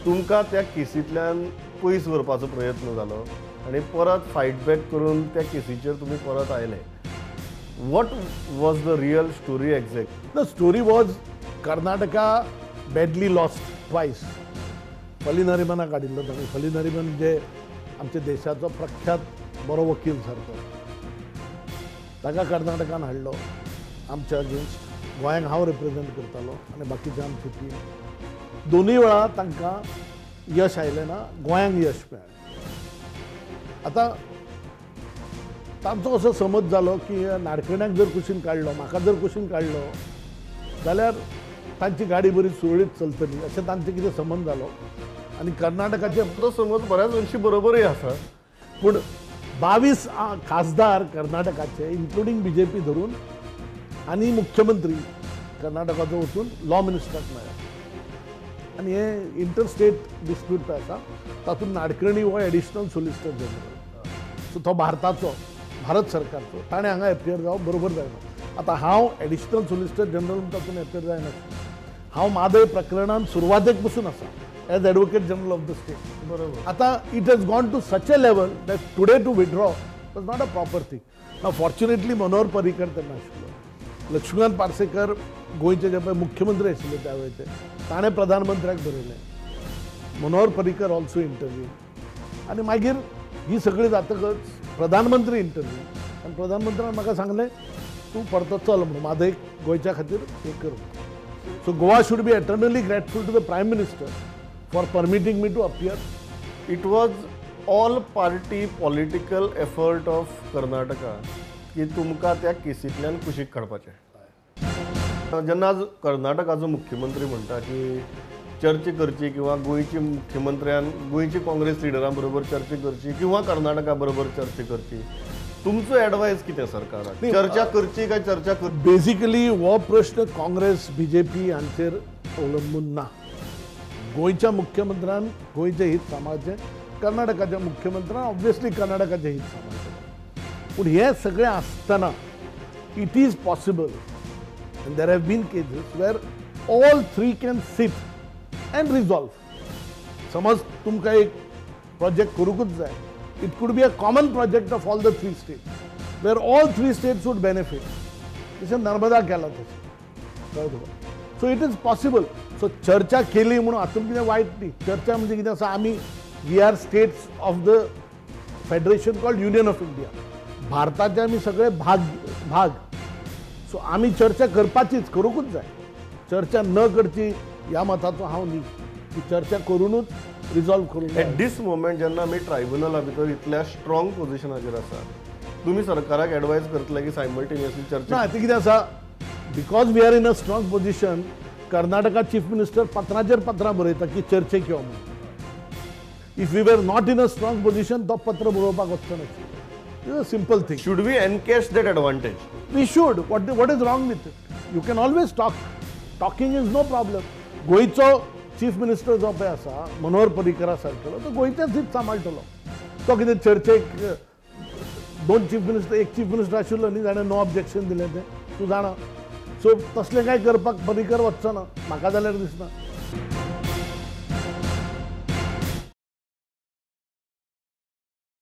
तुमकां त्या केसींतल्यान पयस व्हरपाचो प्रयत्न जालो आनी परत फायट बॅक करून त्या केसीचेर तुमी परत आयले. What was the real story exact? The story was Karnataka badly lost twice. Fali नरिमनाक काडिल्लो तांणी. फली नरिमन जे आमच्या देशाचो प्रख्यात बरो वकील सारको, ताका कर्नाटकान हाडलो आमच्या अगेन्स्ट. गोंयांक हांव रिप्रेजेंट करतालो आनी बाकीचे आमची टीम. दोनूय वेळा तांकां यश आयलें ना, गोंयांक यश मेळ्ळें. आतां तांचो असो समज जालो की नाडकर्ण्याक जर कुशीन काडलो, म्हाका जर कुशीन काडलो जाल्यार तांची गाडी बरी सुरळीत चलतली अशें तांचें कितें समज जालो. आनी कर्नाटकाचे तो समज बऱ्याच अंशी बरोबरूय आसा, पूण 22 खासदार कर्नाटकाचे इन्क्लुडींग बी जे पी धरून आनी मुख्यमंत्री कर्नाटकाचो वचून लॉ मिनिस्टराक मेळ्ळे. आनी हे इंटरस्टेट डिस्प्यूट आसा तातूंत नाडकर्णी हो एडिशनल सोलिसिटर जनरल, सो तो भारताचो, भारत सरकारचो, ताणें हांगा एपियर जावप बरोबर जायना. आतां हांव एडिशनल सोलिसिटर जनरल म्हूण तातूंत एपियर जायना. हांव म्हादय प्रकरणान सुरवातेक पसून आसा as advocate general of the state. बरोबर. आतां it has gone to such a level that today to withdraw was not a proper thing. Now fortunately Manohar Parrikar तेन्ना आशिल्लो, लक्ष्मीकांत पार्सेकर गोंयचे जे पळय मुख्यमंत्री आशिल्ले त्या वेळचे, ताणें प्रधानमंत्र्याक बरयलें. Manohar Parrikar also interview. आनी मागीर ही सगळी जातकच प्रधानमंत्री इंटरव्यू, आनी प्रधानमंत्र्यान म्हाका सांगलें तूं परतो चल म्हणून म्हादय गोंयच्या खातीर एक कर. So Goa should be eternally grateful to the prime minister for permitting me to appear. It was all party political effort of Karnataka की तुमकां त्या केसींतल्यान कुशीक काडपाचें. जेन्ना आज कर्नाटकाचो मुख्यमंत्री म्हणटा की चर्चा करची किंवा गोंयची मुख्यमंत्र्यान गोंयची काँग्रेस लिडरां बरोबर चर्चा करची किंवा कर्नाटका बरोबर चर्चा करची, तुमचो एडवायस कितें सरकाराक? चर्चा करची काय चर्चा कर? बेसिकली हो प्रश्न काँग्रेस बी जे पी हांचेर अवलंबून ना. गोंयच्या मुख्यमंत्र्यान गोंयचें हित सांबाळचें, कर्नाटकाच्या मुख्यमंत्र्यान ऑब्वियसली कर्नाटकाचें हित सांबाळचें. पूण हें सगळें आसतना it is possible and there have been cases where all three can sit and resolve. समज तुमकां एक प्रोजेक्ट करूंकूच जाय, it could be a common project of all the three states where all three states would benefit. जशें नर्मदा केलां तशें, कळ्ळें तुका? So it is possible. So चर्चा केली म्हणून हातूंत कितें वायट न्ही. चर्चा म्हणजे कितें आसा, आमी we are states of the federation called Union of India. भारताचे आमी सगळे भाग भाग. सो आमी चर्चा करपाचीच, करूंकूच जाय. चर्चा न करची ह्या मताचो हांव न्ही, की चर्चा करुनूच रिजॉल्व करूंक. एट दीस मोमेंट जेन्ना आमी ट्रायब्युनला भितर इतल्या स्ट्रॉंग पोजिशनाचेर आसा, तुमी सरकाराक एडवायज करतले की सायमल्टेनियसली चर्चा? ना, ती कितें आसा, because we are in a strong position, Karnataka chief minister पत्राचेर पत्रां बरयता की चर्चेक यो म्हणून. If we were not in a strong position तो पत्र बरोवपाक वचचो नाशिल्लो. Is a simple thing. Should we encash that advantage? We should. What is wrong with it? You can always talk. Talking is no problem. गोंयचो chief minister जो पळय आसा मनोहर पर्रीकरा सारकेलो, तो गोंयचेंच हित सांबाळटलो. तो कितें चर्चेक दोन चीफ मिनिस्टर, एक चीफ मिनिस्टर आशिल्लो न्ही जाणें नो ऑब्जेक्शन दिलें तें तूं जाणा. सो तसलें कांय करपाक पर्रीकर वचचो ना म्हाका जाल्यार दिसना.